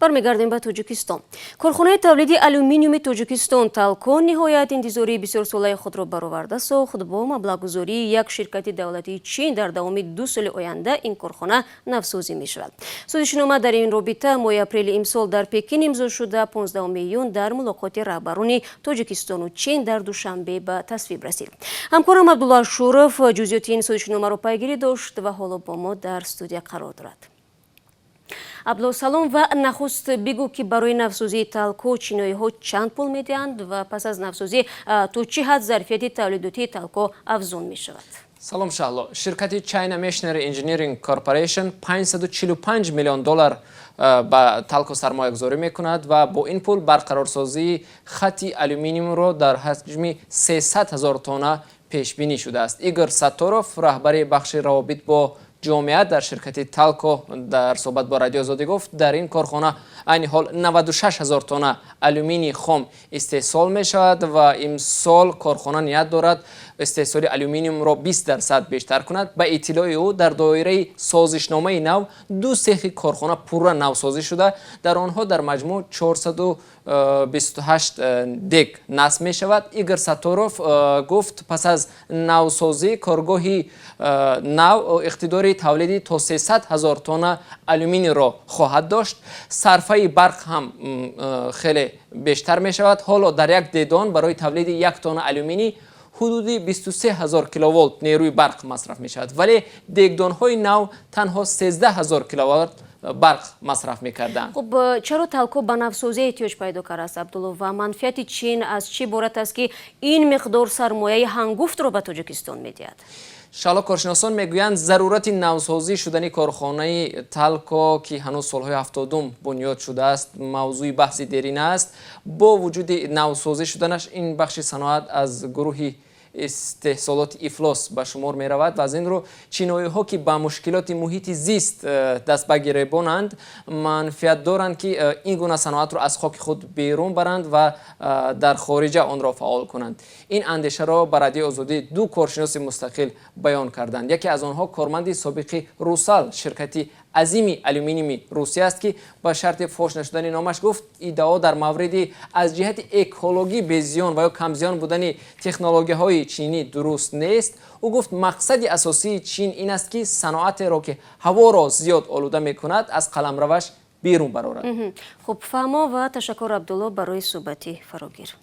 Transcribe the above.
Бармегардем ба Тоҷикистон. Корхонаи тавлиди алюминиуми Тоҷикистон «Талко» ниҳоят интизории бисёрсолаи худро бароварда сохт. Бо маблағгузории як ширкати давлатии Чин дар давоми 2 соли оянда ин корхона навсозӣ мешавад. Созишнома дар ин робита моҳи апрели имсол дар Пекин имзо шуда, 15 июн дар мулоқоти раҳбарони Тоҷикистону Чин дар Душанбе ба тасвиб расид. Ҳамкорам Абдулло Ашуров ҷузъиёти ин созишномаро пайгирӣ дошт ва ҳоло бо мо дар студия қарор дорад. Абдулло, салом, ва нахуст бигӯ, ки барои навсозии «Талко» чиноиҳо чанд пул медиҳанд ва пас аз навсозӣ то чӣ ҳад зарфияти тавлидотии «Талко» афзун мешавад? Салом, Шаҳло. Ширкати China Machinery Engineering Corporation 545 миллион доллар ба «Талко» сармоягузорӣ мекунад ва бо ин пул барқарорсозии хати алюминиумро дар ҳаҷми 300 ҳазор тонна пешбинӣ шудааст. Игор Сатторов, раҳбари бахши равобит бо ҷомеа дар ширкати «Талко», дар суҳбат бо Радиои Озодӣ гуфт, дар ин корхона айни ҳол 96 ҳазор тонна алюминий хом истеҳсол мешавад ва имсол корхона ният дорад истеҳсоли алюминиумро 20% бештар кунад. Ба иттилои ӯ, дар доираи созишномаи нав ду сехи корхона пурра навсозӣ шуда, дар онҳо дар маҷмӯъ 428 дег насб мешавад. Игор Сатторов гуфт, пас аз навсозӣ коргоҳи нав иқтидори тавлиди то 300 ҳазор тонна алюминийро хоҳад дошт. Сарфаи барқ ҳам хеле бештар мешавад. Ҳоло дар як дегдон барои тавлиди 1 тонна алюминий ҳудуди 23 ҳазор киловолт нерӯи барқ масраф мешавад, вале дегдонҳои нав танҳо 13 ҳазор киловолт барқ масраф мекарданд. Хуб, чаро «Талко» ба навсозӣ эҳтиёҷ пайдо кардааст, Абдулло, ва манфиати Чин аз чӣ иборат аст, ки ин миқдор сармояи ҳангуфтро ба Тоҷикистон медиҳад? Шаҳло, коршиносон мегӯянд, зарурати навсозӣ шудани корхонаи «Талко», ки ҳанӯз солҳои 70-ум бунёд шудааст, мавзӯи баҳси дерина аст. Бо вуҷуди навсозӣ шуданаш, ин бахши саноат аз гурӯҳи истеҳсолоти ифлос ба шумор меравад ва аз ин рӯ чиноиҳо, ки ба мушкилоти муҳити зист даст ба гиребонанд, манфиат доранд, ки ин гуна саноатро аз хоки худ берун баранд ва дар хориҷа онро фаъол кунанд. Ин андешаро ба Радиои Озодӣ ду коршиноси мустақил баён карданд. Яке аз онҳо корманди собиқи «Русал», ширкати азими алюминиуми Русия аст, ки ба шарти фош нашудани номаш гуфт, иддао дар мавриди аз ҷиҳати экологӣ безиён ва ё камзиён будани технологияҳои чинӣ дуруст нест. Ӯ гуфт, мақсади асосии Чин ин аст, ки саноатеро, ки ҳаворо зиёд олуда мекунад, аз қаламраваш берун барорад. Хуб, фаҳмо ва ташаккур, Абдулло, барои суҳбати фарогир.